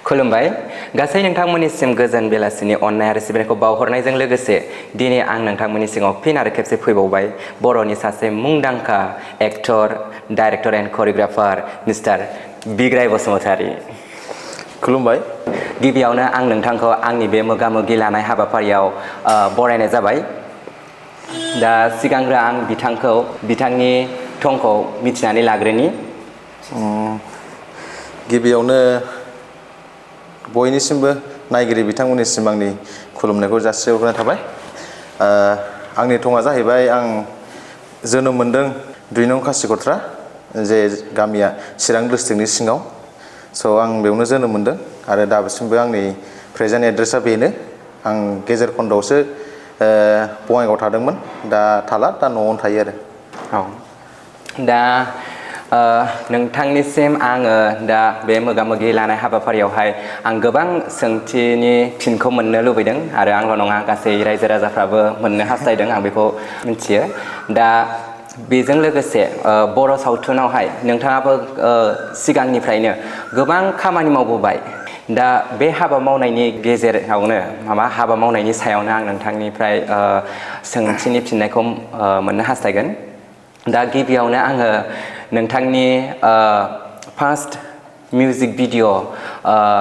खुलुमबाय गासै नोंथांमोननिसिम गोजोन बेलासिनि अननाय आरो सिबिनायखौ बावहरनायजों लोगोसे दिनै आं नोंथांमोननि सिगाङाव फिन आरो खेबसे फैबावबाय बर'नि सासे मुंदांखा एक्टर डाइरेक्टर एन्ड करियोग्राफार मिस्टार बिग्राय बसुमतारी खुलुमबाय गिबियावनो आं नोंथांखौ आंनि बे मोगा मोगि लानाय हाबाफारियाव बरायनाय जाबाय दा सिगांग्रो आं बिथांनि थंखौ मिथिनानै लाग्रोनि गिबियावनो बयनिसिमबो नायगिरि बिथांमोननिसिम आंनि खुलुमनायखौ जासिहरनाय थाबाय आंनि थंआ जाहैबाय आं जोनोम मोनदों 2 नं खासिकत्रा जे गामिया चिरां डिस्ट्रिक्टनि सिङाव स' आं बेयावनो जोनोम मोनदों आरो दासिमबो आंनि प्रेजेन्ट एड्रेसा बेनो आं गेजेर खन्दआवसो बङाइगाव थादोंमोन दा थाला दा न'आवनो थायो आरो दा नोंथांनिसिम आङो दा बे मोगा मोगि लानाय हाबाफारियावहाय आं गोबां सोंथिनि फिनखौ मोननो लुबैदों आरो आंल' नङा गासै रायजो राजाफ्राबो मोननो हास्थायदों आं बेखौ मिथियो दा बेजों लोगोसे बर' सावथुनावहाय नोंथाङाबो सिगांनिफ्रायनो गोबां खामानि मावबोबाय दा बे हाबा मावनायनि गेजेरावनो हाबा मावनायनि सायावनो आं नोंथांनिफ्राय सोंथिनि फिननायखौ मोननो हास्थायगोन दा गिबियावनो आङो नोंथांनि फार्स्ट मिउजिक भिडिअ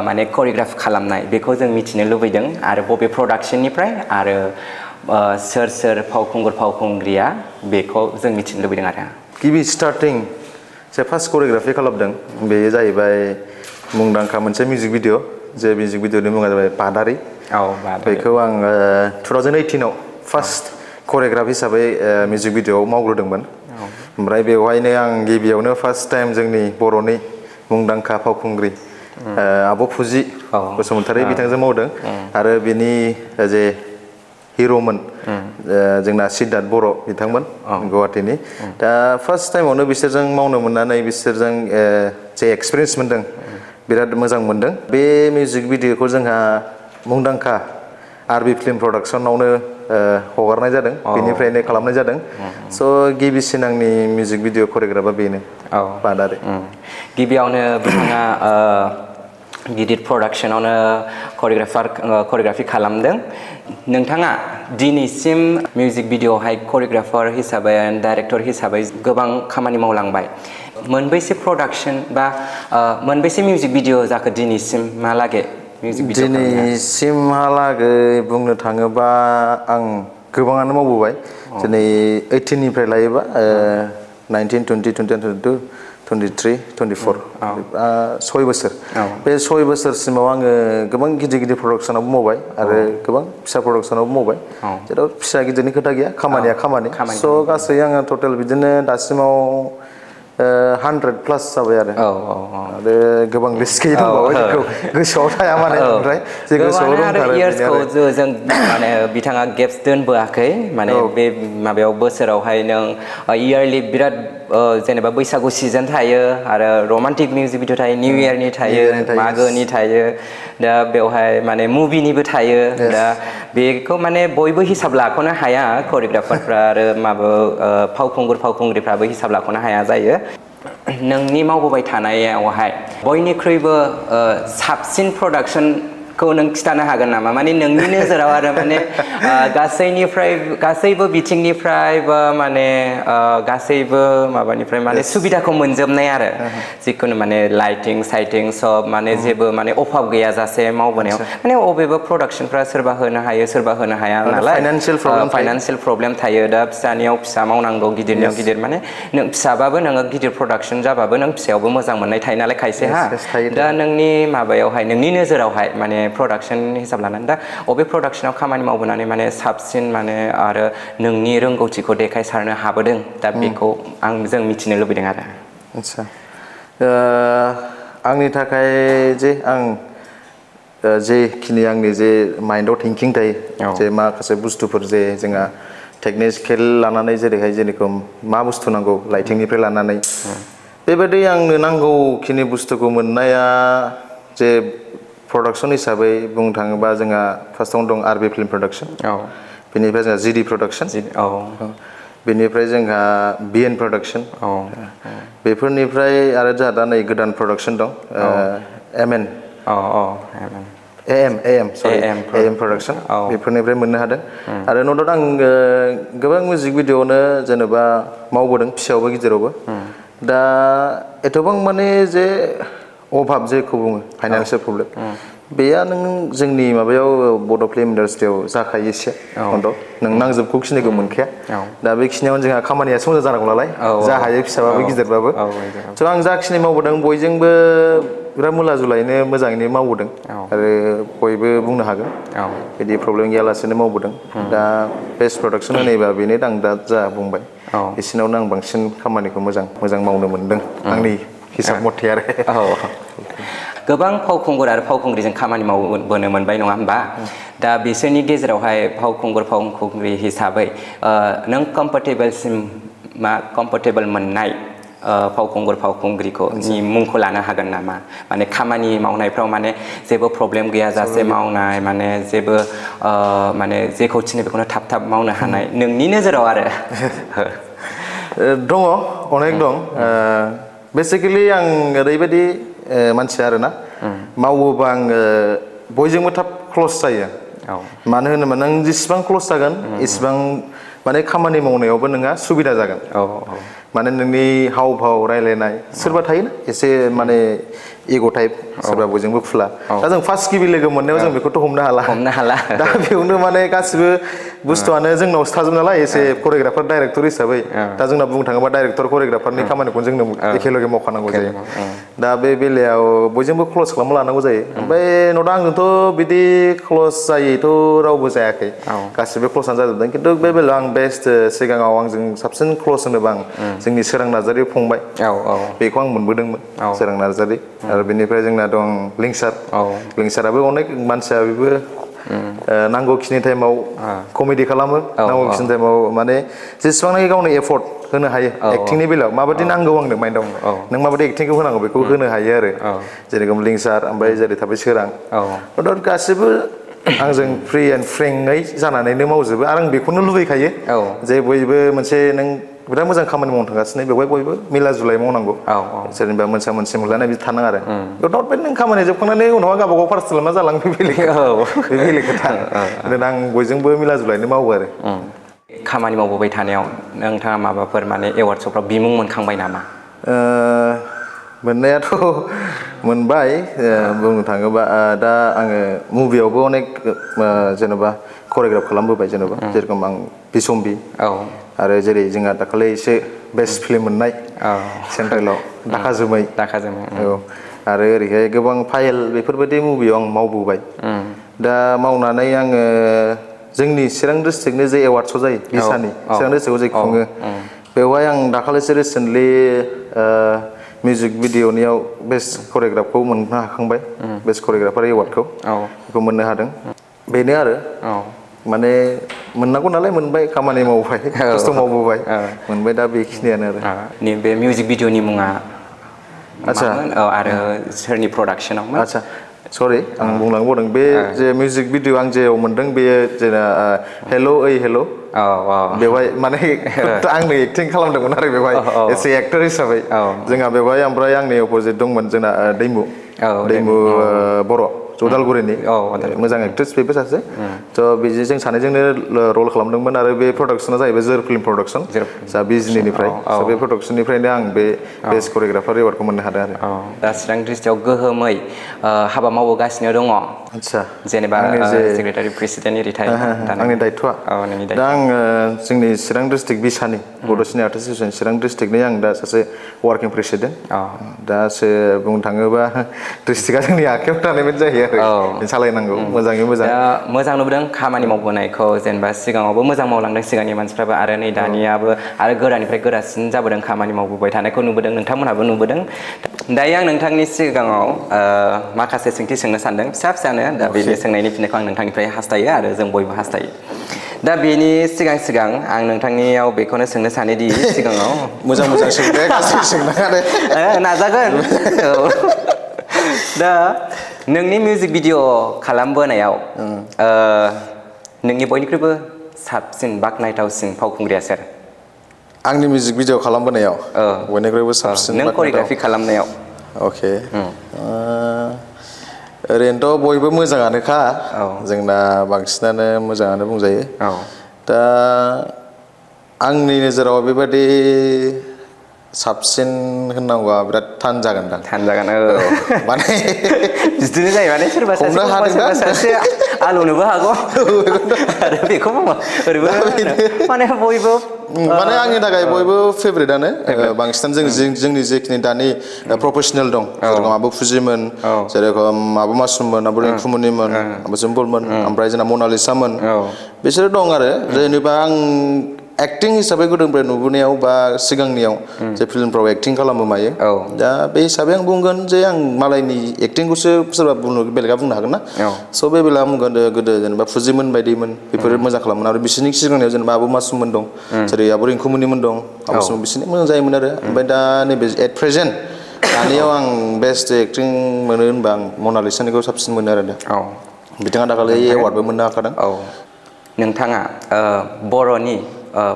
माने करियोग्राफ खालामनाय बेखौ जों मिथिनो लुबैदों आरो बबे प्रडाक्शननिफ्राय आरो सोर फावखुंगुर फावखुंग्रिया बेखौ जों मिथिनो लुबैदों आरो गिबि स्टार्टिं जे फार्स्ट करियोग्राफि खालामदों बेयो जाहैबाय मुंदांखा मोनसे मिउजिक भिडिअ जे मिउजिक भिडिअनि मुङा जाबाय बादारि बेखौ आं 2018 आव फार्स्ट करियोग्राफ हिसाबै मिउजिक भिडिअआव मावग्रोदोंमोन ओमफ्राय बेवहायनो आं गिबियावनो फार्स्ट टाइम जोंनि बर'नि मुंदांखा फावखुंग्रि आब' फुजि बसुमतारी बिथांजों मावदों आरो बिनि जे हिर'मोन जोंना सिद्धार्थ बर' बिथांमोन गुवाहाटीनि दा फार्स्ट टाइमावनो बिसोरजों मावनो मोननानै बिसोरजों जे एक्सपिरियेन्स मोनदों बिराद मोजां मोनदों बे मिउजिक भिडिअखौ जोंहा मुंदांखा आरबि फिल्म प्रडाक्शनावनो हगारनाय जादों बेनिफ्रायनो खालामनाय जादों स' गिबिसिन आंनि मिउजिक भिडिअ करियोग्राफा बेनो बादारि गिबियावनो बिथाङा गिदिर प्रडाक्शनावनो करियोग्राफि खालामदों नोंथाङा दिनैसिम मिउजिक भिडिअआवहाय करियोग्राफार हिसाबै डाइरेक्टर हिसाबै गोबां खामानि मावलांबाय मोनबेसे प्रडाक्शन बा मोनबेसे मिउजिक भिडिअ जाखो दिनैसिमहालागै दिनैसिमहालागै बुंनो थाङोबा आं गोबाङानो मावबोबाय दिनै 18 निफ्राय लायोबा 19, 20, 21, 22, 23, 24 6 बोसोर बे 6 बोसोरसिमाव आङो गोबां गिदिर प्रडाक्शनावबो मावबाय आरो गोबां फिसा प्रडाक्शनावबो मावबाय जेराव फिसा गिदिरनि खोथा गैया खामानिया खामानि स' गासै आङो टटेल बिदिनो दासिमाव 100+ जाबाय आरो गोबां लिस्ट दंबावो जेखौ गोसोआव थाया माने ओमफ्राय जे गोसोआव दंथारो जों माने बिथाङा गेप्स दोनबोआखै माने बे माबायाव बोसोरावहाय नों इयारलि बिराद जेनेबा बैसागु सिजन थायो आरो रमान्टिक मिउजिक भिडिअ थायो निउ इयारनि थायो मागोनि थायो दा बेवहाय माने मुभिनिबो थायो दा बेखौ माने बयबो हिसाब लाख'नो हाया करियोग्राफारफ्रा आरो फावखुंग्रिफ्राबो हिसाब लाख'नो हाया जायो नोंनि मावबोबाय थानायावहाय बयनिख्रुइबो साबसिन प्रडाक्शनखौ नों खिथानो हागोन नामा माने नोंनि नोजोराव आरो माने गासैबो बिथिंनिफ्राय बा माने गासैबो माबानिफ्राय माने सुबिदाखौ मोनजोबनाय आरो जिखुनु माने लाइटिं साइटिं सब माने जेबो माने अभाब गैयाजासे मावबोनायाव माने अबेबा प्रडाक्शनफ्रा सोरबा होनो हायो सोरबा होनो हाया नालाय फाइनान्सियेल प्रब्लेम थायो दा फिसानियाव फिसा मावनांगौ गिदिरनियाव गिदिर माने नों फिसाबाबो नोङो गिदिर प्रडाक्शन जाबाबो नों फिसायावबो मोजां मोननाय थायो नालाय खायसे दा नोंनि माबायावहाय नोंनि नोजोरावहाय माने प्रडाक्शन हिसाब लानानै दा अबे प्रडाक्शनाव खामानि मावबोनानै माने साबसिन माने आरो नोंनि रोंगौथिखौ देखायसारनो हाबोदों दा बेखौ जों मिथिनो लुबैदों आरो आच्छा आंनि थाखाय जे आं जेखिनि आंनि जे माइन्डआव थिंकिं थायो जे माखासे बुस्थुफोर जे जोंहा टेकनिकेल लानानै जेरैहाय जेनेखम मा बुस्थु नांगौ लाइटिंनिफ्राय लानानै बेबायदि आंनो नांगौखिनि बुस्थुखौ मोननाया जे प्रडाक्शन हिसाबै बुंनो थाङोबा जोंहा फार्स्टआवनो दं आरबि फिल्म प्रडाक्शन बेनिफ्राय जोंहा जिडि प्रडाक्शन बेनिफ्राय जोंहा बिएन प्रडाक्शन बेफोरनिफ्राय आरो जोंहा दा नै गोदान प्रडाक्शन दं MN AM sorry AM production बेफोरनिफ्राय मोननो हादों आरो न' डाउट आं गोबां मिउजिक भिडिअ'नो जेनेबा मावबोदों फिसायावबो गिदिरावबो दा एथबां माने जे अभाब जेखौ बुङो फाइनान्सियेल प्रब्लेम बेया नों जोंनि माबायाव बड' फिल्म इन्डास्ट्रियाव जाखायो एसे नों नांजोबगौ खिनिखौ मोनखाया दा बेखिनियावनो जोंहा खामानियासो मोजां जानांगौ नालाय जा हायो फिसाबाबो गिदिरबाबो स' आं जाखिनि मावबोदों बयजोंबो बिराद मुला जुलायैनो मोजाङैनो मावबोदों आरो बयबो बुंनो हागोन बिदि प्रब्लेम गैयालासेनो मावबोदों दा बेस्ट प्रडाक्सन होनोबा बेनो आं दा जा बुंबाय बिसिनावनो आं बांसिन खामानिखौ मोजां मावनो मोनदों आंनि हिसाब मथे आरो गोबां फावखुंगुर आरो फावखुंग्रिजों खामानि मावबोनो मोनबाय नङा होमबा दा बिसोरनि गेजेरावहाय फावखुंग्रि हिसाबै नों कम्फर्टेबल मोननाय फावखुंग्रिखौ मुंखौ लानो हागोन नामा माने खामानि मावनायफ्राव माने जेबो प्रब्लेम गैयाजासे मावनाय माने जेबो माने जेखौ थिनो बेखौनो थाब मावनो हानाय नोंनि नोजोराव आरो दङ अनेक दं बेसिकेलि आं ओरैबायदि मानसि आरोना मावोबा आङो बयजोंबो थाब क्लस जायो मानो होनोबा नों जेसेबां क्लस जागोन इसेबां माने खामानि मावनायावबो नोंहा सुबिदा जागोन माने नोंनि हाव भाव रायलायनाय सोरबा थायोना एसे माने इग' टाइप सोरबा बयजोंबो खुला दा जों फार्स्ट गिबि लोगो मोननायाव जों बेखौथ' हमनो हाला दा बेयावनो माने गासिबो बुस्थुआनो जोंनावसो थाजोब नालाय एसे करिय'ग्राफार डाइरेक्टर हिसाबै दा जोंना बुंनो थाङोबा डाइरेक्टर करिय'ग्राफारनि खामानिखौ जोंनो एखेलगे मावखानांगौ जायो दा बे बेलायाव बयजोंबो क्लस खालामना लानांगौ जायो ओमफ्राय न'दा आंजोंथ' बिदि क्लस जायैथ' रावबो जायाखै गासिबो क्लसआनो जाजोबदों खिन्थु बे बेलायाव आं बेस्ट सिगाङाव आंजों साबसिन क्लस होनोबा आं जोंनि सोरां नार्जारि फंबाय बेखौ आं मोनबोदोंमोन सोरां नार्जारि आरो बेनिफ्राय जोंना दं लिंसाराबो अनेक मानसिया बेबो नांगौखिनि टाइमाव कमेडि खालामो नांगौखिनि टाइमाव माने जेसेबांनाखि गावनो एफर्ट होनो हायो एक्टिंनि बेलायाव माबायदि नांगौ आंनो माइन्डआव नों माबायदि एक्टिंखौ होनांगौ बेखौ होनो हायो आरो जेरेखम लिंसार ओमफ्राय जेरै थाबाय सोरां गासिबो आंजों फ्रि एन्ड फ्रेंकयै जानानैनो मावजोबो आरो आं बेखौनो लुबैखायो जे बयबो मोनसे नों बिराद मोजां खामानि मावनो थांगासिनो बेवहाय बयबो मिला जुलाय मावनांगौ सोरनिबा मोनसे मोनलायनाय बिदि थानाङा आरो बे नों खामानि जोबखांनानै उनावहा गावबागाव पार्सनेल मा जालाङो बे बेलेग खोथा आं बयजोंबो मिला जुलायनो मावो आरो खामानि मावबोबाय थानायाव नोंथाङा माबाफोर माने एवार्ड श'फ्राव बिमुं मोनखांबाय नामा मोननायाथ' मोनबाय बुंनो थाङोबा दा आङो मुभियावबो अनेक जेन'बा करिय'ग्राफ खालामबोबाय जेन'बा जेरेखम आं बिसम्बि आरो जेरै जोंहा दाखालिसो बेस्ट फिल्म मोननाय सेन्ट्रेलाव दाखा जोमै आरो ओरैहाय गोबां फाइल बेफोरबायदि मुभियाव आं मावबोबाय दा मावनानै आङो जोंनि चिरां डिस्ट्रिक्टनि जे एवार्ड श' जायो बिसानि चिरां डिस्ट्रिक्टआव जे खुङो बेवहाय आं दाखालिसो रिसेन्टलि मिउजिक भिडिअ'नियाव बेस्ट करिय'ग्राफखौ मोननो हाखांबाय बेस्ट करिय'ग्राफार एवार्डखौ बेखौ मोननो हादों बेनो आरो माने मोननांगौ नालाय मोनबाय खामानि मावबाय खस्थ' मावबोबाय मोनबाय दा बेखिनियानो आरो बे मिउजिक भिडिअ'नि मुङा मामोन आरो सोरनि प्रडाक्सनावमोन आदसा सरि आं बुंलांबावदों बे जे मिउजिक भिडिअ आं जेयाव मोनदों बेयो जेना हेल' ओइ हेल' बेवहाय माने आंनो एक्टिं खालामदोंमोन आरो बेवहाय एसे एक्टर हिसाबै जोंहा बेवहाय ओमफ्राय आंनि अपोजिट दंमोन जोंना दैमु बर' उदालगुरिनि मोजां एक्ट्रेस बेबो सासे थ' बिदि जों सानैजोंनो रल खालामदोंमोन आरो बे प्रडाक्सना जाहैबाय जोर फिल्म प्रडाक्सन जा बिजनिनिफ्राय स' बे प्रडाक्सननिफ्रायनो आं बे बेस्ट करिय'ग्राफार एवार्डखौ मोननो हादों आरो दा चिरां डिस्ट्रिक्टआव गोहोमै हाबा मावबोगासिनो दङ आदसा जेनेबा सेक्रेटारि प्रेसिडेन्ट रिटायार आंनि दायथ'आ दा आङो जोंनि चिरां डिस्ट्रिक्ट बिसानि बड' सिने आर्टिस्ट एस'सियेसन चिरां डिस्ट्रिक्टनि आं दा सासे वार्किं प्रेसिडेन्ट दासो बुंनो थाङोबा डिस्ट्रिक्टआ जोंनि आखायाव थानाय बायदि जायो आरो सालायनांगौ मोजाङै मोजां मोजां नुबोदों खामानि मावबोनायखौ जेनेबा सिगाङावबो मोजां मावलांदों सिगांनि मानसिफ्राबो आरो नै दानियाबो आरो गोरानिफ्राय गोरासिन जाबोदों खामानि मावबोबाय थानायखौ नुबोदों नोंथांमोनहाबो नुबोदों दायो आं नोंथांनि सिगाङाव माखासे सोंथि सोंनो सानदों फिसा फिसानो दा बेनि सोंनायनि फिननायखौ आं नोंथांनिफ्राय हास्थायो आरो जों बयबो हास्थायो दा बेनि सिगां आं नोंथांनियाव बेखौनो सोंनो सानोदि सिगाङाव मोजां सोंदे गाज्रि सोंनाङा दे नाजागोन दा नोंनि मिउजिक भिडिअ खालामबोनायाव नोंनि बयनिख्रुइबो साबसिन बाख्नायथावसिन फावखुंग्रिया सोर आंनि मिउजिक भिडिअ खालामबोनायाव बयनिख्रुइबो साबसिन नों करिय'ग्राफि खालामनायाव अके ओरैनोथ' बयबो मोजाङानोखा जोंना बांसिनानो मोजाङानो बुंजायो दा आंनि नोजोराव बेबादि साबसिन होननांगौआ बिराद थान जागोनदां थान जागोन माने बिदिनो जायो माने सोरबा हमनो सासे हादों सोरबा सासे आलौनोबो हागौ आरो बेखौ ओरैबो माने बयबो माने आंनि थाखाय बयबो फेभरेटआनो बांसिनानो जोंनि जेखिनि दानि प्रफेसनेल दं जेरेखम आब' फुजिमोन जेरेखम आब' मासुममोन आब' रिंखुमनिमोन आब' जोंफोरमोन ओमफ्राय जोंना मनालिसामोन बिसोरो दं आरो जेनेबा आं एक्टिं हिसाबै गोदोनिफ्राय नुबोनायाव बा सिगांनियाव जे फिल्मफ्राव एक्टिं खालामो मायो दा बे हिसाबै आं बुंगोन जे आं मालायनि एक्टिंखौसो सोरबा बेलेगा बुंनो हागोन ना स' बे बेलायाव बुंगोन गोदो जेनेबा फुजिमोन बायदिमोन बेफोरो मोजां खालामोन आरो बिसोरनि सिगांनियाव जेनेबा आब' मासुममोन दं जेरै आब' रिंखुमनिमोन दं आब' सुमोन बिसोरनि मोजां जायोमोन आरो ओमफ्राय दा नैबे एट प्रेजेन्ट दानियाव आं बेस्ट एक्टिं मोनो होनबा आं मनालिसानिखौ साबसिन मोनो आरो दा बिथाङा दाखालि एवार्डबो मोननो हाखादों नोंथाङा बर'नि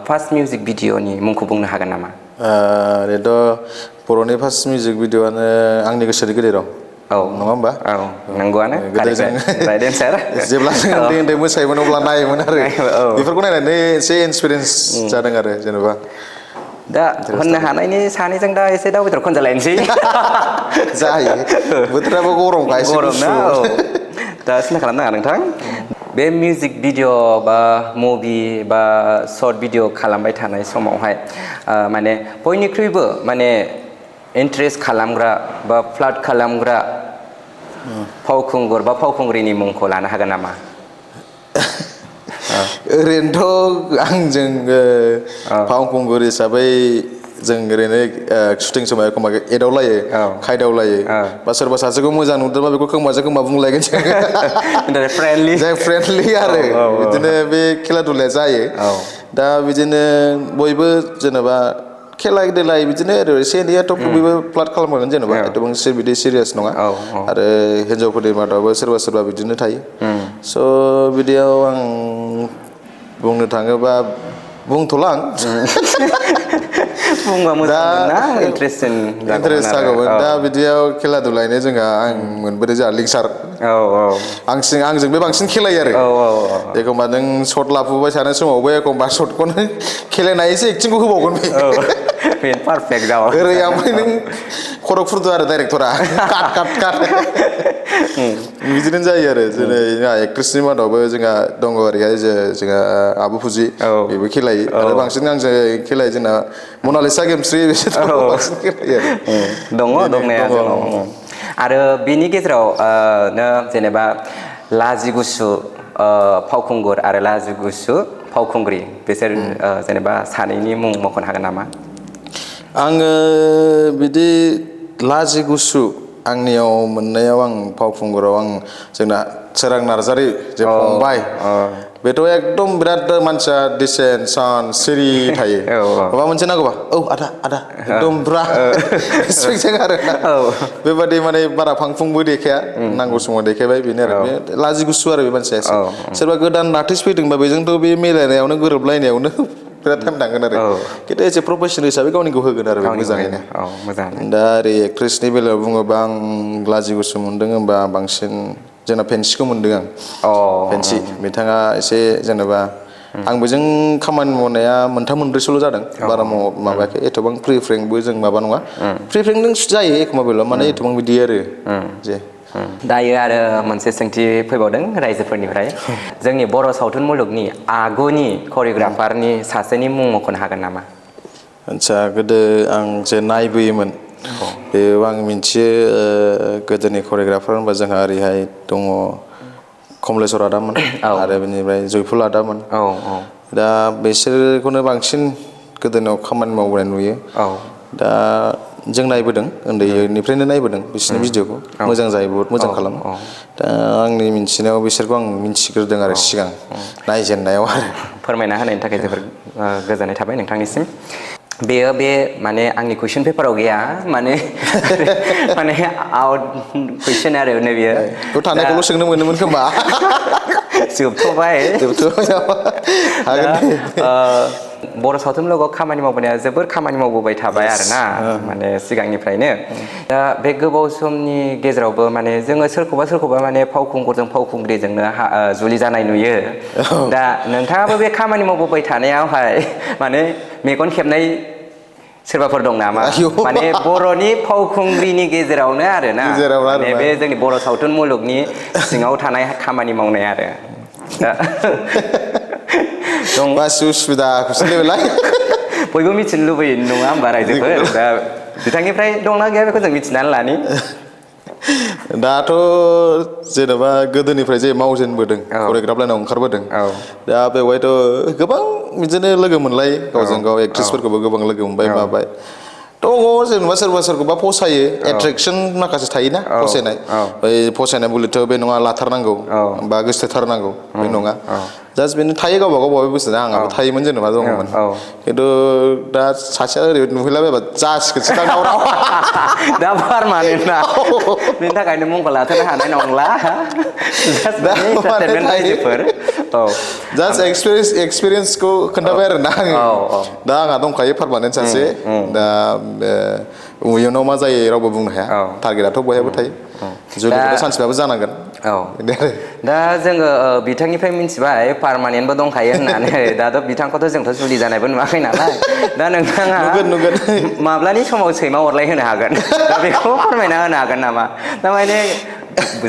फार्स्ट मिउजिक भिडिअ'नि मुंखौ बुंनो हागोन नामा ओरैनोथ' बर'नि फार्स्ट मिउजिक भिडिअ'आनो आंनि गोसोनि गोदै नङा होमबा नंगौआनो गोदो जों राइट एन्सार जेब्ला जों उन्दै उन्दै मोसायोमोन अब्ला नायोमोन आरो बेफोरखौ नायनानै एसे इन्सपिरियेन्स जादों आरो जेनेबा दा होननो हानायनि सानैजों दा एसे दाउ बेदर खनजालायनोसै जायो बोथोराबो गरमखा एसे गरम ना गुसु दा सिन्था खालामनाङा नोंथां बे मिउजिक भिडिअ बा मुभि बा शर्ट भिडिअ खालामबाय थानाय समावहाय माने बयनिख्रुइबो माने इन्ट्रेस्ट खालामग्रा बा फ्लार्ट खालामग्रा फावखुंगुर बा फावखुंग्रिनि मुंखौ लानो हागोन नामा ओरैनोथ' आंजों फावखुंगुर हिसाबै जों ओरैनो शुटिं समाव एखमबा एदावलायो खायदावलायो बा सोरबा सासेखौ मोजां नुदोंबा बेखौ खोमाजों खोमा बुंलायगोन फ्रेन्डलि जाय फ्रेन्डलि आरो बिदिनो बे खेला दुलाया जायो दा बिदिनो बयबो जेनेबा खेला देलाय बिदिनो आरो एसे एनैयाथ' बयबो फ्लार्ट खालामखागोन जेनेबा एथबां बिदि सिरियास नङा आरो हिन्जावफोरनि मादावबो सोरबा सोरबा बिदिनो थायो स' बिदियाव आं बुंनो थाङोबा बुंथ'ला आं बुंबा दा मोजांमोन ना इन्ट्रेस्ट जागौमोन दा बिदियाव खेला दुलायनो जोंहा आं मोनबोदों जोंहा लिंसार आंजों बे बांसिन खेलायो आरो एखमबा नों सर्ट लाफुबाय थानाय समावबो एखमबा सर्टखौनो खेलायनायसो एक्टिंखौ होबावगोन बे पारफेक्ट जाबाय ओरै ओमफ्राय नों खर' फुरदो आरो डाइरेक्टरा काट बिदिनो जायो आरो जेरै जोंहा एक्ट्रेसनि मादावबो जोंहा दङ ओरैहाय जोंहा आब' फुजि बेबो खेलायो आरो बांसिन आंजों खेलायो जोंना मनालिसा गेमस्रि बिसोर बांसिन खेलायो दङ दंनाया जोंनाव आरो बिनि गेजेराव जेनेबा लाजि गुसु फावखुंगुर आरो लाजि गुसु फावखुंग्रि बिसोर जेनेबा सानैनि मुं मख'नो हागोन नामा आङो बिदि लाजि गुसु आंनियाव मोननायाव आं फावखुंगुराव आं जोंना सोरां नार्जारि जे फंबाय बेथ' एकदम बिराद मानसिया दिसेन सान सिरि थायो माबा मोनसे नांगौबा औ आदा एकदम ब्रा स्पेक्टजों आरो बेबादि माने बारा फांफुंबो देखाया नांगौ समाव देखायबाय बेनो आरो बे लाजि गुसु आरो बे मानसिया एसे सोरबा गोदान आर्टिस्ट फैदोंबा बेजोंथ' बे मिलायनायावनो गोरोबलायनायावनो बिराद टाइम थांगोन आरो खिन्थु एसे प्रफेसनेल हिसाबै गावनिखौ होगोन आरो बे मोजाङैनो दा ओरै एक्ट्रेसनि बेलायाव बुङोबा आं लाजि गुसु मोनदों होनबा बांसिन जोंना फेन्सिखौ मोनदों आं फेन्सि बिथाङा एसे जेनेबा आं बेजों खामानि मावनाया मोनथाम मोनब्रैसोल' जादों बारा माबायाखै एथबां फ्रि फ्रेंकबो जों माबा नङा फ्रि फ्रेंकजों जायो एखमबा बेल' माने एथबां बिदि आरो जे दायो आरो मोनसे सोंथि फैबावदों रायजोफोरनिफ्राय जोंनि बर' सावथुन मुलुगनि आगुनि करिय'ग्राफारनि सासेनि मुं मख'नो हागोन नामा आदसा गोदो आं जे नायबोयोमोन बेयाव आं मिथियो गोदोनि करिय'ग्राफार होनबा जोंहा ओरैहाय दङ कमलेस्वर आदामोन आरो बेनिफ्राय जयफुल आदामोन दा बिसोरखौनो बांसिन गोदोनायाव खामानि मावबोनाय नुयो दा जों नायबोदों उन्दैनिफ्रायनो नायबोदों बिसोरनि भिडिअखौ मोजां जायो बहुत मोजां खालामो दा आंनि मिथिनायाव बिसोरखौ आं मिथिग्रोदों आरो सिगां नायजेननायाव आरो फोरमायना होनायनि थाखाय जोबोर गोजोननाय थाबाय नोंथांनिसिम बेयो बे माने आंनि कुइसन पेपाराव गैया माने आउट कुइसन आरो नैबेयो बेखौ थानायखौल' सोंनो मोनोमोन खोमा जोबथ'बाय बर' सावथुन मुलुगाव खामानि मावबोनाया जोबोर खामानि मावबोबाय थाबाय आरोना माने सिगांनिफ्रायनो दा बे गोबाव समनि गेजेरावबो माने जोङो सोरखौबा माने फावखुंगुरजों फावखुंग्रिजोंनो जुलि जानाय नुयो दा नोंथाङाबो बे खामानि मावबोबाय थानायावहाय माने मेगन खेबनाय सोरबाफोर दं नामा माने बर'नि फावखुंग्रिनि गेजेरावनो आरोना माने बे जोंनि बर' सावथुन मुलुगनि सिङाव थानाय खामानि मावनाय आरो दं मासि उसुबिदाखौसो बेलाय बयबो मिथिनो लुबैयो नङा होमबा रायजोफोर दा बिथांनिफ्राय दंना गैया बेखौ जों मिथिनानै लानि दाथ' जेनेबा गोदोनिफ्राय जे मावजेनबोदों करिय'ग्राफ लाइनाव ओंखारबोदों दा बेवहायथ' गोबां बिदिनो लोगो मोनलायो गावजों गाव एक्ट्रिसफोरखौबो गोबां लोगो मोनबाय माबाय दङ जेनेबा सोरबा सोरखौबा फसायो एट्रेकसन माखासे थायोना फसायनाय बै फसायनाय बुलिथ' बे नङा लाथारनांगौ बा गोसोथारनांगौ बे नङा जास्ट बेनो थायो गावबा गाव बबे बुस्थु आंहाबो थायोमोन जेनेबा दङमोन खिन्थु दा सासेया ओरैबायदि नुहैलाबायबा जासिगोनसो दां दावराव दा पारमानेन्ट ना बेनि थाखायनो मुंखौ लाथ'नो हानाय नंला जास्ट एक्सपिरियेन्सखौ खोन्थाबाय आरोना आङो दा आंहा दंखायो पारमानेन्ट सासे दा इयुनाव मा जायो रावबो बुंनो हाया टारगेटआथ' बयहाबो थायो जुलिखौथ' सानसेबाबो जानांगोन दा जोङो बिथांनिफ्राय मिथिबाय पारमानेन्टबो दंखायो होननानै दाथ' बिथांखौथ' जोंथ' जुलि जानायबो नुवाखै नालाय दा नोंथाङा माब्लानि समाव सैमा अरलाय होनो हागोन दा बेखौ फोरमायना होनो हागोन नामा थारमाने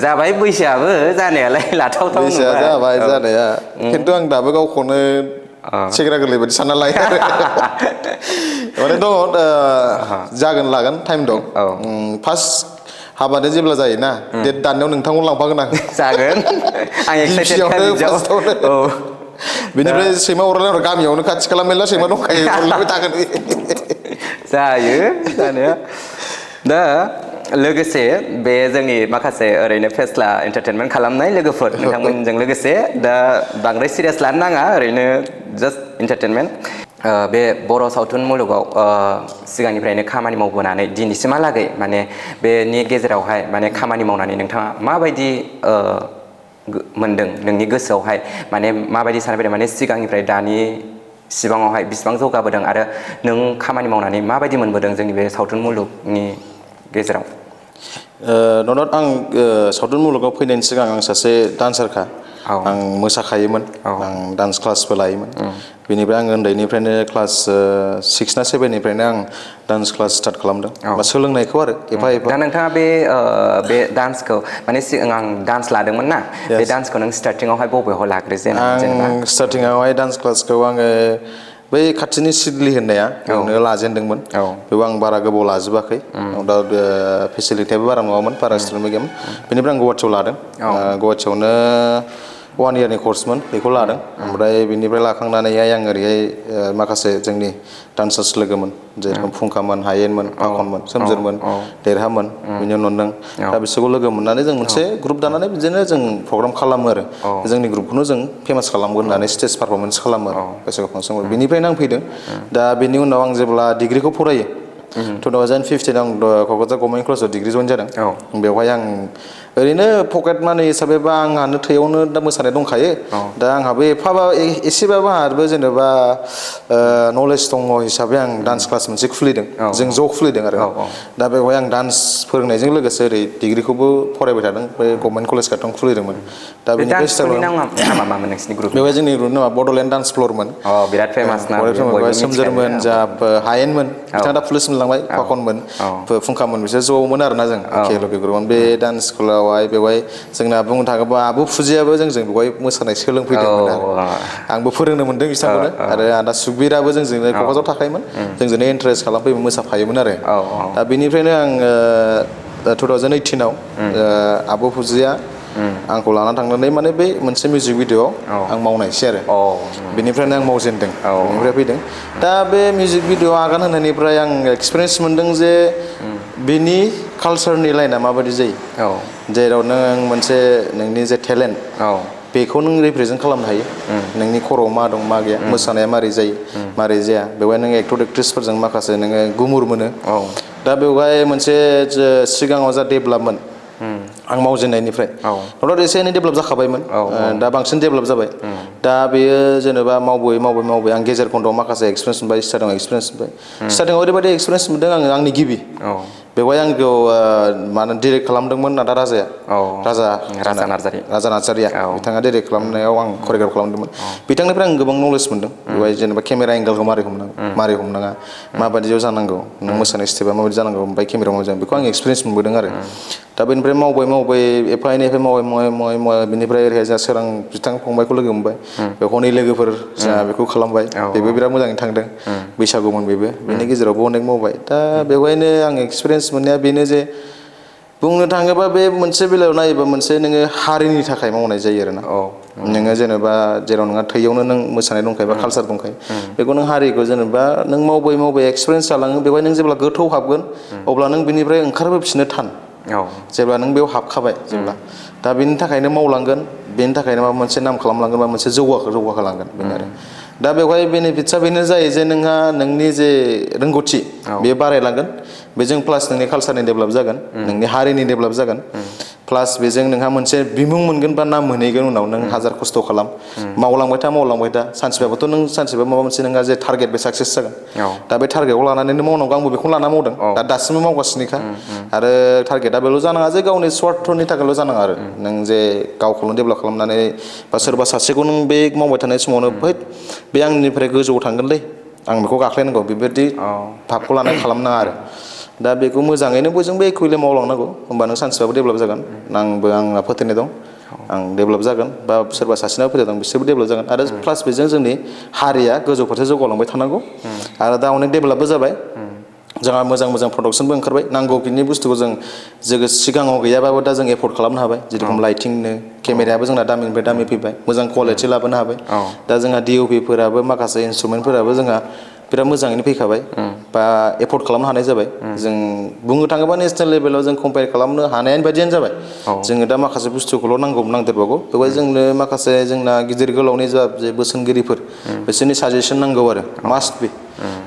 जाबाय बैसोआबो जानायालाय लाथावथाव बैसोआ जाबाय जानाया खिन्थु आं दाबो गावखौनो सेंग्रा गोरलै बायदि सानना लायो माने दङ जागोन लागोन टाइम दं फार्स्ट हाबानो जेब्ला जायोना डेट दाननायाव नोंथांखौ लांफागोन आं जागोन आं गिबियावनो फार्स्टआवनो बेनिफ्राय सैमा अरलाय गामियावनो खाथि खाला मेरला सैमा दंखायो अरलायबाय थागोन जायो जानाया दा लोगोसे बे जोंनि माखासे ओरैनो फेस्ला एन्टारटेनमेन्ट खालामनाय लोगोफोर नोंथांमोनजों लोगोसे दा बांद्राय सिरियास लानो नाङा ओरैनो जास्ट एन्टारटेनमेन्ट बे बर' सावथुन मुलुगाव सिगांनिफ्रायनो खामानि मावबोनानै दिनैसिमहालागै माने बेनि गेजेरावहाय माने खामानि मावनानै नोंथाङा माबायदि मोनदों नोंनि गोसोआवहाय माने माबायदि सानबायदों माने सिगांनिफ्राय दानि सिबाङावहाय बिसिबां जौगाबोदों आरो नों खामानि मावनानै माबायदि मोनबोदों जोंनि बे सावथुन मुलुगनि गेजेराव नट आं सावथुन मुलुगाव फैनायनि सिगां आं सासे डान्सारखा आं मोसाखायोमोन आं डान्स क्लासबो लायोमोन बेनिफ्राय आं उन्दैनिफ्रायनो क्लास 6 ना 7निफ्रायनो आं डान्स क्लास स्टार्ट खालामदों बा सोलोंनायखौ आरो एफा एफा दा नोंथाङा बे डान्सखौ माने सिगां आं डान्स लादोंमोन ना बे डान्सखौ नों स्टार्टिंआवहाय बबेयाव लाग्रोजेनो जेनेबा आं स्टार्टिंआवहाय डान्स क्लासखौ आङो बै खाथिनि सिडलि होननाया बेयावनो लाजेनदोंमोन बेयाव आं बारा गोबाव लाजोबाखै दा फेसिलिटियाबो बारा नङामोन बारा स्टुडेन्टबो गैयामोन बेनिफ्राय आं गुवाहाटियाव लादों गुवाहाटियावनो 1 इयारनि कर्समोन बेखौ लादों ओमफ्राय बेनिफ्राय लाखांनानैहाय आं ओरैहाय माखासे जोंनि डान्सार्स लोगोमोन जेरेखम फुंखामोन हायेनमोन फाखनमोन सोमजोरमोन देरहामोन बिनि उनाव नों दा बिसोरखौ लोगो मोननानै जों मोनसे ग्रुप दानानै बिदिनो जों प्रग्राम खालामो आरो जोंनि ग्रुपखौनो जों फेमास खालामगोन होननानै स्टेज पारफरमेन्स खालामो आरो बैसागु फांसन बेनिफ्रायनो आं फैदों दा बेनि उनाव आं जेब्ला डिग्रिखौ फरायो 2015 आं क'क्राझार गभर्नमेन्ट कलेजाव डिग्रि जइन जादों बेवहाय आं ओरैनो पकेट मानि हिसाबैबा आंहानो थैयावनो दा मोसानाय दंखायो दा आंहाबो एसेबाबो आंहाबो जेनेबा नलेज दङ हिसाबै आं डान्स क्लास मोनसे खुलिदों जों ज' खुलिदों आरो दा बेवहाय आं डान्स फोरोंनायजों लोगोसे ओरै डिग्रिखौबो फरायबाय थादों बे गभर्नमेन्ट कलेज खाथियावनो खुलिदोंमोन दा बेनिफ्राय बेवहाय जोंनि ग्रुपनि नामा बड'लेण्ड डान्स फ्ल'रमोन बिराद फेमास ना सोमजोरमोन जा हायेनमोन बिथाङा दा पुलिस मोनलांबाय फाखनमोन फुंखामोन बिसोर ज'मोन आरोना जों एखे लोगो ग्रुपमोन बे डान्स स्कुलावहाय बेवहाय जोंना बुंनो थाङोबा आब' फुजियाबो जोंजों बेवहाय मोसानाय सोलोंफैदोंमोन आरो आंबो फोरोंनो मोनदों बिथांखौनो आरो आदा सुकबिराबो जोंजोंनो क'क्राझाराव थाखायोमोन जोंजोंनो इन्टारेस्ट खालामफैयोमोन मोसाफायोमोन आरो दा बेनिफ्रायनो आं 2018आव आब' फुजिया आंखौ लानानै थांनानै माने बै मोनसे मिउजिक भिडिअ'आव आं मावनायसै आरो बेनिफ्रायनो आं मावजेनदों बेनिफ्राय फैदों दा बे मिउजिक भिडिअ आगान होनायनिफ्राय आं एक्सपिरियेन्स मोनदों जे बिनि कालसारनि लाइना माबायदि जायो जेराव नों मोनसे नोंनि जे टेलेन्ट बेखौ नों रिप्रेजेन्ट खालामनो हायो नोंनि खर'आव मा दं मा गैया मोसानाया मारै जायो मारै जाया बेवहाय नों एक्टर एक्ट्रिसफोरजों माखासे नोङो गुमुर मोनो दा बेवहाय मोनसे सिगाङाव जा डेभेलपमेन्ट आं मावजेननायनिफ्राय नट एसे एनै डेभेलप जाखाबायमोन दा बांसिन डेभेलप जाबाय दा बेयो जेनेबा मावबोयै आं गेजेर खन्द'आव माखासे एक्सपिरियेन्स मोनबाय स्टार्टिंआव एक्सपिरियेन्स मोनबाय स्टार्टिंआव ओरैबायदि एक्सपिरियेन्स मोनदों आङो आंनि गिबि बेवहाय आंखौ माने डिरेक्ट खालामदोंमोन आदा राजाया राजा नार्जारिया बिथाङा डिरेक्ट खालामनायाव आं करिय'ग्राफ खालामदोंमोन बिथांनिफ्राय आं गोबां नलेज मोनदों बेवहाय जेनेबा केमेरा एंगेलखौ मारै हमनाङा माबायदियाव जानांगौ नों मोसानाय स्टेपा माबायदि जानांगौ ओमफ्राय केमेरायाव माबायदि जानांगौ बेखौ आं एक्सपिरियेन्स मोनबोदों आरो दा बेनिफ्राय मावबाय एफा एनैनिफ्राय मावै बेनिफ्राय ओरैहाय जोंहा सोरां बिथां फंबायखौ लोगो मोनबाय बेखौनो लोगोफोर जोंहा बेखौ खालामबाय बेबो बिराद मोजाङै थांदों बैसागुमोन बेबो बेनि गेजेरावबो अनेक मावबाय दा बेवहायनो आं एक्सपिरियेन्स मोननाया बेनो जे बुंनो थाङोबा बे मोनसे बेलायाव नायोबा मोनसे नोङो हारिनि थाखाय मावनाय जायो आरोना नोङो जेनेबा जेराव नोंहा थैयावनो नों मोसानाय दंखायो बा कालसार दंखायो बेखौ नों हारिखौ जेनेबा नों मावबाय एक्सपिरियेन्स जालाङो बेवहाय नों जेब्ला गोथौ हाबगोन अब्ला नों बिनिफ्राय ओंखारबोफिननो थान जेब्ला नों बेयाव हाबखाबाय जेब्ला दा बेनि थाखायनो मावलांगोन बेनि थाखायनो माबा मोनसे नाम खालामलांगोन बा मोनसे जौगाखालांगोन बेनो आरो दा बेवहाय बेनिफिट्सआ बेनो जायो जे नोंहा नोंनि जे रोंगौथि बेयो बारायलांगोन बेजों प्लास नोंनि कालसारनि डेभेलप जागोन नोंनि हारिनि डेभेलप जागोन प्लास बेजों नोंहा मोनसे बिमुं मोनगोन बा नाम मोनहैगोन उनाव नों हाजार खस्थ' खालाम मावलांबाय था सानसेबाबोथ' नों सानसेबा माबा मोनसे नोंहा जे टारगेट बे साक्सेस जागोन दा बे टारगेटखौ लानानैनो मावनांगौ आंबो बेखौनो लाना मावदों दा दासिमबो मावगासिनोखा आरो टारगेटआ बेल' जानाङा जे गावनि स्वार्थनि थाखायल' जानाङा आरो नों जे गावखौनो डेभेलप खालामनानै बा सोरबा सासेखौ नों बे मावबाय थानाय समावनो बे आंनिफ्राय गोजौआव थांगोनलै आं बेखौ गाख्लायनांगौ बेबायदि भाबखौ लानाय खालामनाङा आरो दा बेखौ मोजाङैनो बयजोंबो एकुवेलि मावलांनांगौ होमबा नों सानसेबाबो डेभेलप जागोन आंहा फोथायनाय दं आं डेभेलप जागोन बा सोरबा सासेनाव फोथायनाय दं बिसोरबो डेभेलप जागोन आरो प्लास बेजों जोंनि हारिया गोजौ फारसे जौगालांबाय थानांगौ आरो दा अनेक डेभेलपबो जाबाय जोंहा मोजां प्रडाक्सनबो ओंखारबाय नांगौखिनि बुस्थुखौ जोङो सिगाङाव गैयाबाबो दा जों एफर्ड खालामनो हाबाय जेरेखम लाइटिंनो केमेरायाबो जोंना दामिनिफ्राय दामि फैबाय मोजां कुवालिटि लाबोनो हाबाय दा जोंहा DOP-फोराबो माखासे इन्सट्रुमेन्टफोराबो जोंहा बिराद मोजाङैनो फैखाबाय बा एफर्ड खालामनो हानाय जाबाय जों बुंनो थाङोबा नेसनेल लेभेलाव जों कम्पेयार खालामनो हानायानो बायदियानो जाबाय जोङो दा माखासे बुस्थुखौल' नांदेरबावगौ बेवहाय जोंनो माखासे जोंना गिदिर गोलावनि जा जे बोसोनगिरिफोर बिसोरनि साजेसन नांगौ आरो मास्ट बि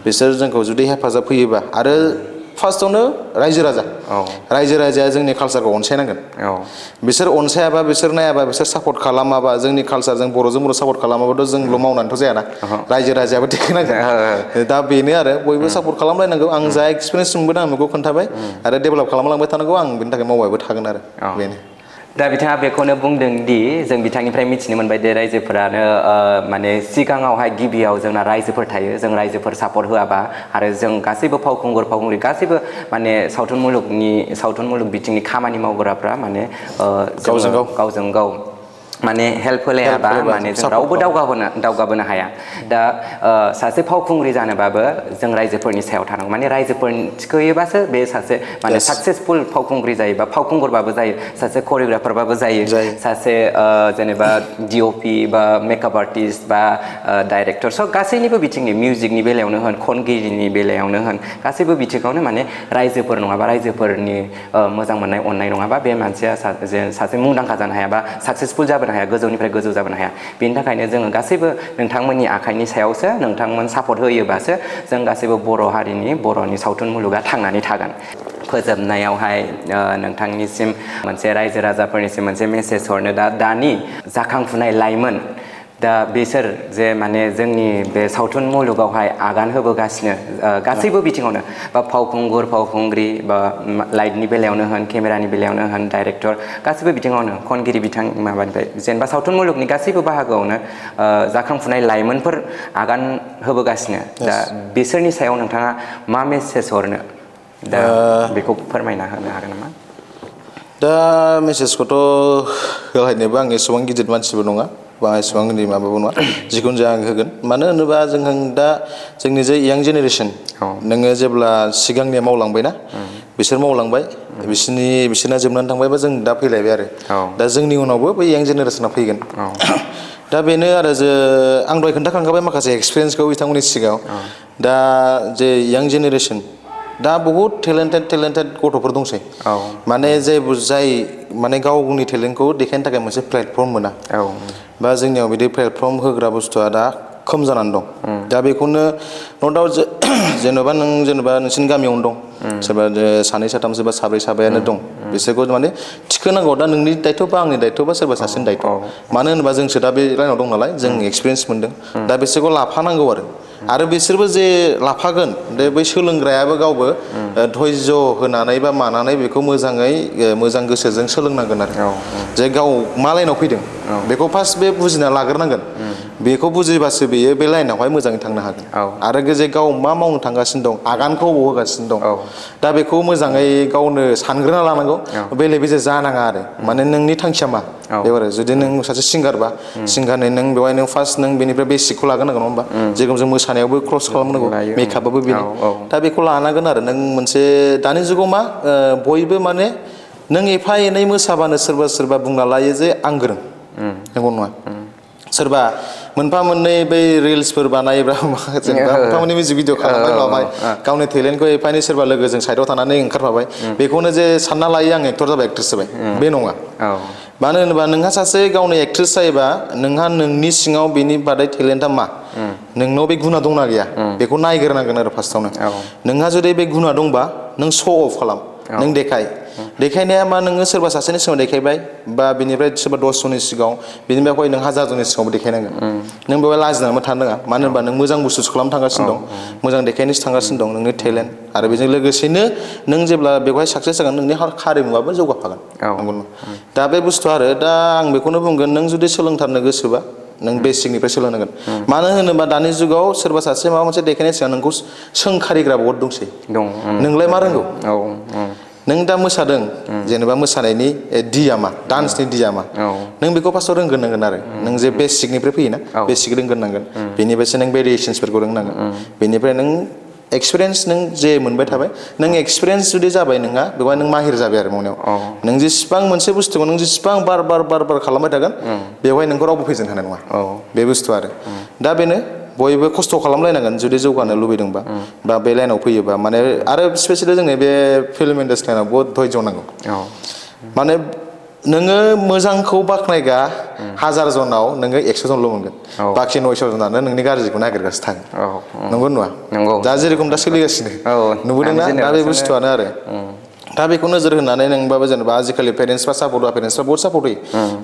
बिसोर जोंखौ जुदि हेफाजाब होयोबा आरो फार्स्टआवनो रायजो राजाया जोंनि कालसारखौ अनसायनांगोन बिसोर अनसायाबा बिसोर नायाबा बिसोर सापर्ट खालामाबा जोंनि कालसारजों बर'जों बर' सापर्ट खालामाबाथ' जोंल' मावनानैथ' जायाना रायजो राजायाबो थिखोनांगोन दा बेनो आरो बयबो सापर्ट खालामलायनांगौ आं जा एक्सपिरियेन्स मोनबोदों आं बेखौ खोन्थाबाय आरो डेभेलप खालामलांबाय थानांगौ आं बेनि थाखाय मावबायबो थागोन आरो बेनो दा बिथाङा बेखौनो बुंदों दि जों बिथांनिफ्राय मिथिनो मोनबाय दि रायजोफोरानो माने सिगाङावहाय गिबियाव जोंना रायजोफोर थायो जों रायजोफोर सापर्ट होआबा आरो जों गासैबो फावखुंग्रि गासैबो माने सावथुन मुलुग बिथिंनि खामानि मावग्राफ्रा माने गावजों गाव माने हेल्प होलायाबा माने जों रावबो दावगाबोनो हाया दा सासे फावखुंग्रि जानोबाबो जों रायजोफोरनि सायाव थानांगौ माने रायजोफोर थिखोयोबासो बे सासे माने साक्सेसफुल फावखुंग्रि जायो बा फावखुंगुरबाबो जायो सासे करिय'ग्राफारबाबो जायो सासे जेनेबा DOP बा मेकआप आर्टिस्ट बा डाइरेक्टर सब गासैनिबो बिथिंनि मिउजिकनि बेलायावनो होन खनगिरिनि बेलायावनो होन गासैबो बिथिङावनो माने रायजोफोर नङाबा रायजोफोरनि मोजां मोननाय अननाय नङाबा बे मानसिया सासे मुंदांखा जानो हाया बा साक्सेसफुल जाबोनो हाया गोजौनिफ्राय गोजौ जाबोनो हाया बेनि थाखायनो जोङो गासैबो नोंथांमोननि आखाइनि सायावसो नोंथांमोन सापर्ट होयोबासो जों गासैबो बर'नि सावथुन मुलुगा थांनानै थागोन फोजोबनायावहाय नोंथांनिसिम मोनसे रायजो राजाफोरनिसिम मोनसे मेसेज हरनो दानि जाखांफुनाय लाइमोन दा बिसोर जे माने जोंनि बे सावथुन मुलुगावहाय आगान होबोगासिनो गासैबो बिथिङावनो बा फावखुंग्रि बा लाइटनि बेलायावनो होन केमेरानि बेलायावनो होन डाइरेक्टर गासैबो बिथिङावनो खनगिरि माबानिफ्राय जेनेबा सावथुन मुलुगनि गासैबो बाहागोआवनो जाखांफुनाय लाइमोनफोर आगान होबोगासिनो दा बिसोरनि सायाव नोंथाङा मा मेसेज हरनो दा बेखौ फोरमायना होनो हागोन नामा दा मेसेजखौथ' होलायनोबो आं एसेबां गिदिर मानसिबो नङा बा एसेबां उन्दै माबाबो नङा जिखुनु जाया आं होगोन मानो होनोबा जों दा जोंनि जे यां जेनेरेसन नोङो जेब्ला सिगांनिया मावलांबायना बिसोर मावलांबाय बिसोरना जोबनानै थांबायबा जों दा फैलायबाय आरो दा जोंनि उनावबो बै यां जेनेरेसना फैगोन दा बेनो आरो आं दहाय खोन्थाखांखाबाय माखासे एक्सपिरियेन्सखौ बिथांमोननि सिगाङाव दा जे यां जेनेरेसन दा बहुत टेलेन्टेड गथ'फोर दंसै माने जाय माने गावनि टेलेन्टखौ देखायनो थाखाय मोनसे प्लेटफर्म मोना बा जोंनियाव बिदि प्लेटफर्म होग्रा बुस्थुआ दा खम जानानै दं दा बेखौनो न' दाउट जेनेबा नोंसिनि गामियावनो दं सोरबा सानै साथामसो बा साब्रै साबायानो दं बिसोरखौ माने थिखोनांगौ दा नोंनि दायथ' बा आंनि दायथ' बा सोरबा सासेनि दायथ' मानो होनोबा जोंसो दा बे लाइनाव दं नालाय जों एक्सपिरियेन्स मोनदों दा बिसोरखौ लाफानांगौ आरो बिसोरबो जे लाफागोन दे बै सोलोंग्रायाबो गावबो धैर्य होनानै बा मानानै बेखौ मोजाङै मोजां गोसोजों सोलोंनांगोन आरो जे गाव मा लाइनाव फैदों बेखौ फार्स्ट बे बुजिना लाग्रोनांगोन बेखौ बुजिबासो बेयो बे लाइनावहाय मोजाङै थांनो हागोन आरो जे गाव मा मावनो थांगासिनो दं आगानखौ बबाव होगासिनो दं दा बेखौ मोजाङै गावनो सानग्रोना लानांगौ बेले बेजे जानाङा आरो माने नोंनि थांखिया मा बेयाव आरो जुदि नों सासे सिंगारबा सिंगारनि नों बेवहाय नों फार्स्ट नों बेनिफ्राय बेसिकखौ लाग्रोनांगोन नङा होमबा जेरखम जों मोसानायावबो क्रस खालामनांगौ मेकआपआबो बेनो दा बेखौ लानांगोन आरो नों मोनसे दानि जुगाव मा बयबो माने नों एफा एनै मोसाबानो सोरबा सोरबा बुंना लायो जे आं गोरों नंगौ नङा सोरबा मोनफा मोननै बै रिल्सफोर बानायोब्ला जेनेबा मोनफा मोननै मिउजिक भिडिअ खालामबाय माबाय गावनि टेलेन्टखौ एफा एनै सोरबा लोगोजों साइडआव थानानै ओंखारफाबाय बेखौनो जे सानना लायो आं एक्टर जाबाय एक्ट्रेस जाबाय बे नङा मानो होनोबा नोंहा सासे गावनि एक्ट्रेस जायोबा नोंहा नोंनि सिङाव बेनि बादै टेलेन्टआ मा नोंनाव बे गुना दंना गैया बेखौ नायग्रोनांगोन आरो फार्स्टआवनो नोंहा जुदि बे गुना दंबा नों श' अफ खालाम नों देखायनाया मा नोङो सोरबा सासेनि सिगाङाव देखायबाय बा बिनिफ्राय सोरबा 10 जननि सिगाङाव बिनिफ्राय नों 1000 जननि सिगाङावबो देखायनांगोन नों बेवहाय लाजिनानैबो थानो नाङा मानो होनबा नों मोजां बुस्थुसो खालामनो थांगासिनो दं मोजां देखायनोसो थांगासिनो दं नोंनि टेलेन्ट आरो बेजों लोगोसेनो नों जेब्ला बेवहाय साक्सेस जागोन नोंनि हारिमुवाबो जौगाफागोन नंगौ दा बे बुस्थुआ आरो दा आं बेखौनो बुंगोन नों जुदि सोलोंथारनो गोसोबा नों बेसिकनिफ्राय सोलोंनांगोन मानो होनोबा दानि जुगाव सोरबा सासे माबा मोनसे देखायनायनि सिगां नोंखौ सोंखारिग्रा बहुद दंसै नोंलाय मा रोंगौ नों दा मोसादों जेनेबा मोसानायनि डिया मा डान्सनि डिया मा नों बेखौ फार्स्टआव रोंग्रोनांगोन आरो नों जे बेसिकनिफ्राय फैयोना बेसिक रोंग्रोनांगोन बेनिफ्रायसो नों भेरिएसन्सफोरखौ रोंनांगोन बेनिफ्राय नों एक्सपिरियेन्स नों जे मोनबाय थाबाय नों एक्सपिरियेन्स जुदि जाबाय नोंहा बेवहाय नों माहिर जाबाय आरो मावनायाव नों जेसेबां मोनसे बुस्थुखौ नों जेसेबां बार बार खालामबाय थागोन बेवहाय नोंखौ रावबो फेजेननो हानाय नङा बे बुस्थुआ आरो दा बेनो बयबो खस्थ' खालामलायनांगोन जुदि जौगानो लुबैदोंबा बा बे लाइनाव फैयोबा माने आरो स्पेसियेलि जोंनि बे फिल्म इन्डास्ट्रि लाइनाव बहुद धैर्य नांगौ माने नोङो मोजांखौ बाख्नायगा 1000 जनाव नोङो 100 जनल' मोनगोन बाखि 900 जनानो नोंनि गाज्रिखौ नागिरगासिनो थागोन नंगौ नङा दा जेरेखम दा सोलिगासिनो नुबोदोंना दा बे बुस्थुआनो आरो दा बेखौ नोजोर होनानै नोंबाबो जेनेबा आजिखालि पेरेन्टसफ्रा सापर्ट होआ पेरेन्टसफ्रा बहुत सापर्ट होयो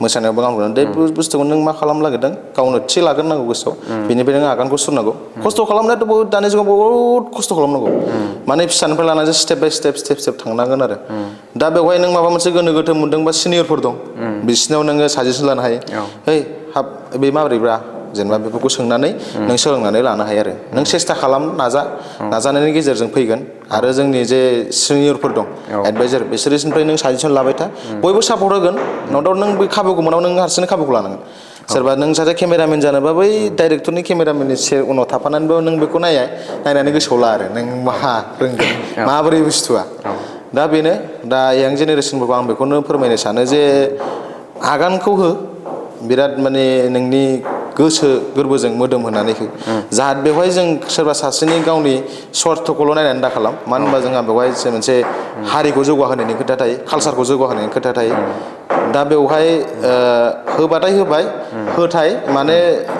मोसानायावबो आंबो बे बुस्थुखौ नों मा खालामनो नागिरदों गावनो थि लाग्रोनांगौ गोसोआव बेनिफ्राय नों आगानखौ सुरनांगौ खस्थ' खालामनायाथ' बहुत दानि जुगाव बहुत खस्थ' खालामनांगौ माने फिसानिफ्राय लानानै स्टेप बाय स्टेप थांनांगोन आरो दा बेवहाय नों माबा मोनसे गोनो गोथो मोनदोंबा सिनियरफोर दं बिसिनाव नोङो साजेसन लानो हायो है हाब बे माबोरैब्रा जेनेबा बेफोरखौ सोंनानै नों सोलोंनानै लानो हायो आरो नों सेस्था खालाम नाजानायनि गेजेरजों फैगोन आरो जोंनि जे सिनियरफोर दं एडभाइजार बिसोरनिफ्राय नों साजेसन लाबाय था बयबो सापर्ट होगोन न' डाउट नों बे खाबुखौ मोनाव नों हारसिंनो खाबुखौ लानांगोन सोरबा नों सासे केमेरामेन जानोबा बै डाइरेक्टरनि केमेरामेननि उनाव थाफानानैबो नों बेखौ नायनानै गोसोआव ला आरो नों मा रोंगोन माबोरै बुस्थुआ दा बेनो दा यां जेनेरेसनफोरखौ आं बेखौनो फोरमायनो सानो जे आगानखौ हो बिराद माने नोंनि गोसो गोरबोजों मोदोम होनानै हो जाहाथे बेवहाय जों सोरबा सासेनि गावनि स्वार्थखौल' नायनानै दा खालाम मानो होनबा जोंहा बेवहाय मोनसे हारिखौ जौगाहोनायनि खोथा थायो कालसारखौ जौगाहोनायनि खोथा थायो दा बेवहाय होबाथाय होबाय होथाय माने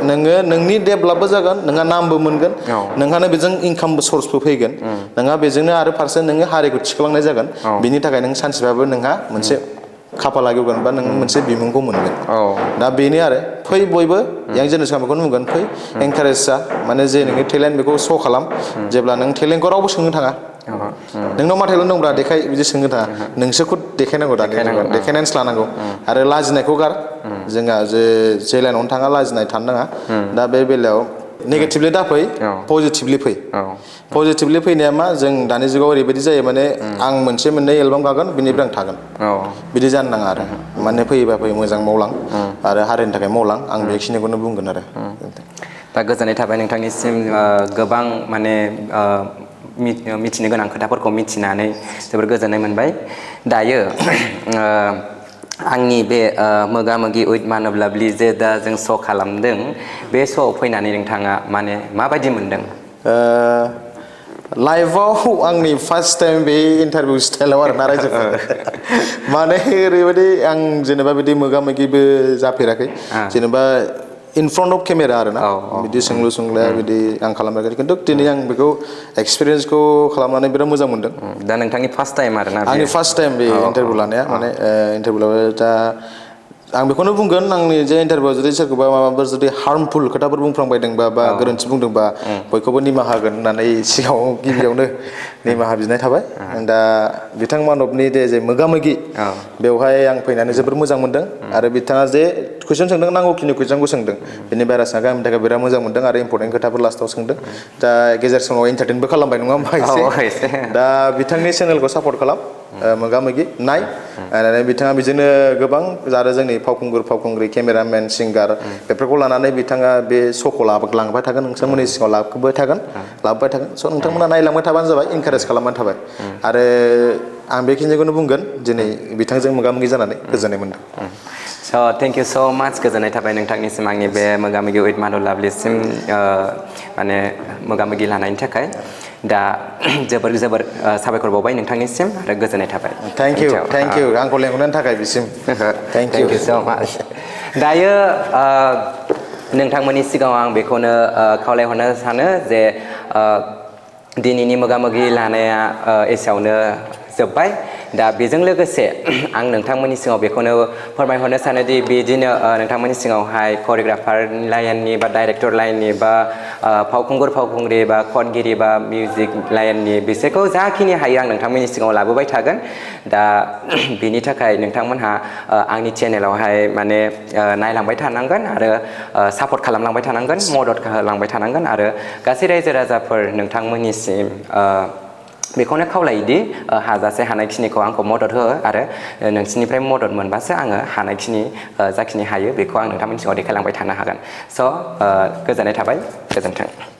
नोङो नोंनि डेभेलपबो जागोन नोंहा नामबो मोनगोन नोंहानो बेजों इनकाम सर्सबो फैगोन नोंहा बेजोंनो आरो फारसे नोङो हारिखौ थिखांनाय जागोन बिनि थाखाय नों सानसेबाबो नोंहा मोनसे खाफाला गेवगोन बा नों मोनसे बिमुंखौ मोनगोन दा बेनो आरो फै बयबो यां जेनेरेसन बेखौनो बुंगोन फै एनकारेज जा माने जे नोंनि टेलेन्ट बेखौ श' खालाम जेब्ला नों टेलेन्टखौ रावबो सोंनो थाङा नोंनाव मा टेलेन्ट दंब्रा देखाय बिदि सोंनो थाङा नोंसो खुद देखायनांगौ दानि जुगाव देखायनानैसो लानांगौ आरो लाजिनायखौ गार जोंहा जे लाइनावनो थाङा लाजिनाय थानो नाङा दा बे बेलायाव नेगेटिभलि दाफै पजिटिभलि फै पजिटिभलि फैनाया मा जों दानि जुगाव ओरैबायदि जायो माने आं मोनसे मोननै एलबाम गागोन बिनिफ्राय आं थागोन बिदि जानो नाङा आरो माने फैयोबा फै मोजां मावलां आरो हारिनि थाखाय मावलां आं बेखिनिखौनो बुंगोन आरो दा गोजोननाय थाबाय नोंथांनिसिम गोबां माने मिथिनो गोनां खोथाफोरखौ मिथिनानै जोबोर गोजोननाय मोनबाय दायो आंनि बे मोगा मोगि उइथ मानब लाभलि जे दा जों श' खालामदों बे श'आव फैनानै नोंथाङा माने माबायदि मोनदों लाइफआव आंनि फार्स्ट टाइम बे इन्टारभिउ स्टाइलाव आरोना रायजोफोर माने ओरैबायदि आं जेनेबा बिदि मोगा मोगिबो जाफेराखै जेनेबा इन फ्रन्ट अफ केमेरा आरो ना बिदि सोंलु सोंलाया बिदि आं खालामबाय खिन्थु दिनै आं बेखौ एक्सपिरियेन्सखौ खालामनानै बिराद मोजां मोनदों दा नोंथांनि फार्स्ट टाइम आरोना आंनि फार्स्ट टाइम बे इन्टारभिउ लानाया माने इन्टारभिउ लाबाय दा आं बेखौनो बुंगोन आंनि जे इन्टारभिउआव जुदि सोरखौबा माबाफोर जुदि हार्मफुल खोथाफोर बुंफ्लांबायदोंबा बा गोरोन्थि बुंदोंबा बयखौबो निमाहा होगोन होननानै सिगाङाव गिबियावनो निमाहा बिनाय थाबाय दा बिथां मानबनि जे मोगा मोगि बेवहाय आं फैनानै जोबोर मोजां मोनदों आरो बिथाङा जे कुइसन सोंदों नांगौखिनि कुइसनखौ सोंदों बेनि बारा सोङाखै आंनि थाखाय बिराद मोजां मोनदों आरो इम्परटेन्ट खोथाफोर लास्टआव सोंदों दा गेजेर समाव एन्टारटेनबो खालामबाय नङा होमबा एसे दा बिथांनि चेनेलखौ सापर्ट खालाम मोगा मोगि नाय बिथाङा बिदिनो गोबां आरो जोंनि फावखुंगुर फावखुंग्रि केमेरामेन सिंगार बेफोरखौ लानानै बिथाङा बे श'खौ लांबाय थागोन नोंथांमोननि सिगाङाव लाबोबाय थागोन स' नोंथांमोना नायलांबाय थाबानो जाबाय इनकारेज खालामबानो थाबाय आरो आं बेखिनिखौनो बुंगोन दिनै बिथांजों मोगा मोगि जानानै गोजोननाय मोनदों स' थेंक इउ स' माच गोजोननाय थाबाय नोंथांनिसिम आंनि बे मोगा मोगि उइथ मानब लाभलिसिम माने मोगा मोगि लानायनि थाखाय दा जोबोर साबायखर बावबाय नोंथांनिसिम आरो गोजोननाय थाबाय थेंक इउ आंखौ लेंहरनायनि थाखाय बिसिम थेंक इउ स' माच दायो नोंथांमोननि सिगाङाव आं बेखौनो खावलायहरनो सानो जे दिनैनि मोगा मोगि लानाया एसेयावनो जोब्बाय दा बेजों लोगोसे आं नोंथांमोननि सिगाङाव बेखौनो फोरमायहरनो सानोदि बिदिनो नोंथांमोननि सिगाङावहाय करिय'ग्राफार लाइननि बा डाइरेक्टर लाइननि बा फावखुंगुर फावखुंग्रि बा खनगिरि बा मिउजिक लाइननि बिसोरखौ जाखिनि हायो आं नोंथांमोननि सिगाङाव लाबोबाय थागोन दा बिनि थाखाय नोंथांमोनहा आंनि चेनेलावहाय माने नायलांबाय थानांगोन आरो सापर्ट खालामलांबाय थानांगोन मदद होलांबाय थानांगोन आरो गासै रायजो राजाफोर नोंथांमोननिसिम बेखौनो खावलायोदि हाजासे हानायखिनिखौ आंखौ मदद हो आरो नोंसिनिफ्राय मदद मोनबासो आङो हानायखिनि जाखिनि हायो बेखौ आं नोंथांमोननि सिगाङाव देखायलांबाय थानो हागोन स' गोजोननाय थाबाय गोजोन्थों